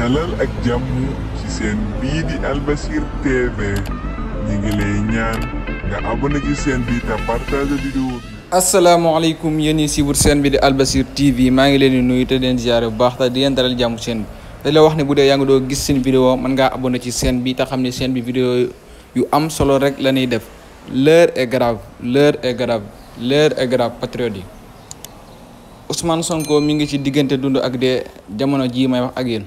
dalal ak jàmm ci seen bii di Albasir TV ñi ngi lay ñaan nga abonné ci seen bi te partage vidéo bi. asalaamaaleykum yéen ñi siiwul seen bi di Albasir TV maa ngi leen di nuyu te leen ziare bu baax te di leen dalal jàmm seen bi dañ la wax ne bu dee yaa ngi doo gis seen vidéo mën ngaa abonné ci seen bi te xam ne seen bi vidéo yu am solo rek la ñuy def. L'heure est grave, l'heure est grave, l'heure est grave patriote yi Ousmane Sonko mi ngi ci diggante dund ak dee jamono jii may wax ak yéen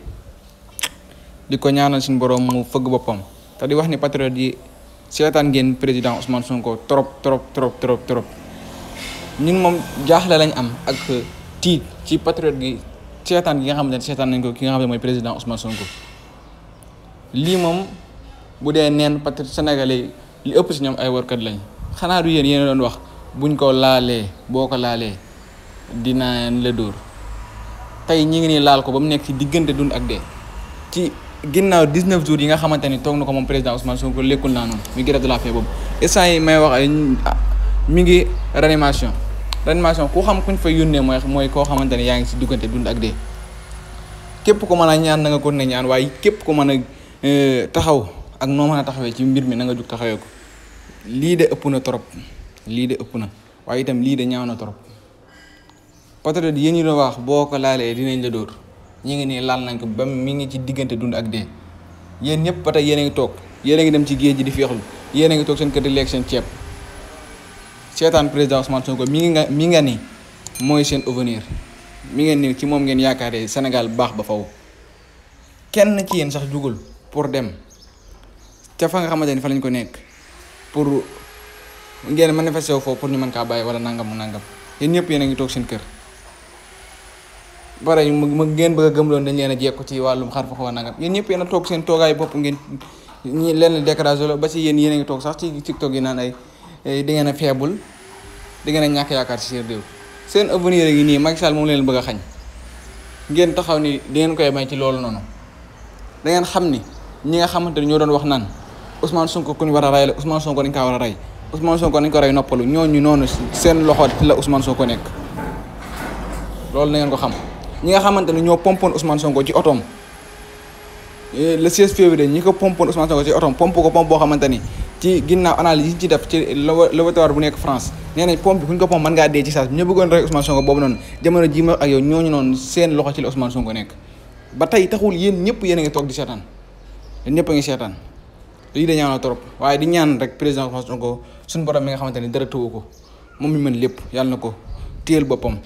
di ko ñaanal suñu borom mu fëgg boppam te di wax ni patriote yi seetaan ngeen président Ousmane Sonko trop ñun moom jaaxle lañ am ak tiit ci patriote gi seetaan gi nga xamante ne seetaan nañ ko ki nga xam ne mooy président Ousmane Sonko lii moom bu dee neen patriote sénégalais li ëpp si ñoom ay warkat lañ xanaa du yéen doon wax buñ ko laalee boo ko laalee dina la dóor tey ñi ngi nii laal ko ba mu nekk ci diggante dund ak dee ci ginnaaw 19 jours yi nga xamante ni toog na ko moom président Ousmane Sonko lekkul naa noonu muy grève de la faim boobu instant yi may wax ay mi ngi réanimation ku xam kuñ fa yónnee mooy koo xamante ni yaa ngi si diggante dund ak dee képp ko mën a ñaan na nga ko ne ñaan waaye képp ko mën a taxaw ak noo mën a taxawee ci mbir mi na nga jug taxawee ko lii de ëpp na trop lii de ëpp na waaye itam lii de ñaaw na trop patriote yéen ñi doon wax boo ko laalee dinañ la dóor ñi ngi nii laal nañ ko ba mi ngi ci diggante dund ak dee yéen ñëpp ba tey yéen a ngi toog yéen a ngi dem ci géej gi di féexlu yéen a ngi toog seen kër di lekk seen ceeb seetaan président Ousmane Sonko mi nga ni mooy seen avenir mi ngeen ni ci moom ngeen yaakaaree Sénégal baax ba faw kenn ci yéen sax jugul pour dem ca fa nga xamante ni fa lañ ko nekk pour ngeen manifester foofu pour ñu mën kaa bàyyi wala nangam yéen ñëpp yéen a ngi toog seen kër bare mu ngeen bëgg a gëmloon dañ leen a jekku ci wàllum xar fa xaw a nangam yéen ñëpp yéen a toog seen toogaay bopp ngeen ñi leen découragé la ba ci yéen a ngi toog sax ci TikTok yi naan ay di ngeen a faible di ngeen a ñàkk yaakaar ci seen réew seen avenir yi nii Macky Sall moom leen bëgg a xañ ngeen taxaw ni di ngeen koy may ci loolu noonu da ngeen xam ni ñi nga xamante ni ñoo doon wax naan Ousmane Sonko ku ñu war a rey la Ousmane Sonko dañ kaa war a rey Ousmane Sonko nañ ko rey noppalu ñooñu noonu seen loxo la Ousmane Sonko nekk loolu na ngeen ko xam ñi nga xamante ne ñoo pompoon Ousmane Sonko ci otoom le 16 février ñi ko pompoon Ousmane Sonko ci otoom pompe ko pompe boo xamante ni ci ginnaaw analyse yi ñu ci def ci laboratoire bu nekk France nee nañ pompe bi ku ñu ko pompe mën ngaa dee ci saa ñu bëggoon rey Ousmane Sonko boobu noonu jamono ji ma ak yow ñooñu noonu seen loxo ci la Ousmane Sonko nekk ba tey taxul yéen ñëpp yéen a ngi toog di seetaan yéen ñëpp a ngi seetaan lii de ñaan na trop waaye di ñaan rek président Ousmane Sonko suñu borom mi nga xamante ni dara tëwu ko moom mi mën lépp yàlla na ko téyel boppam.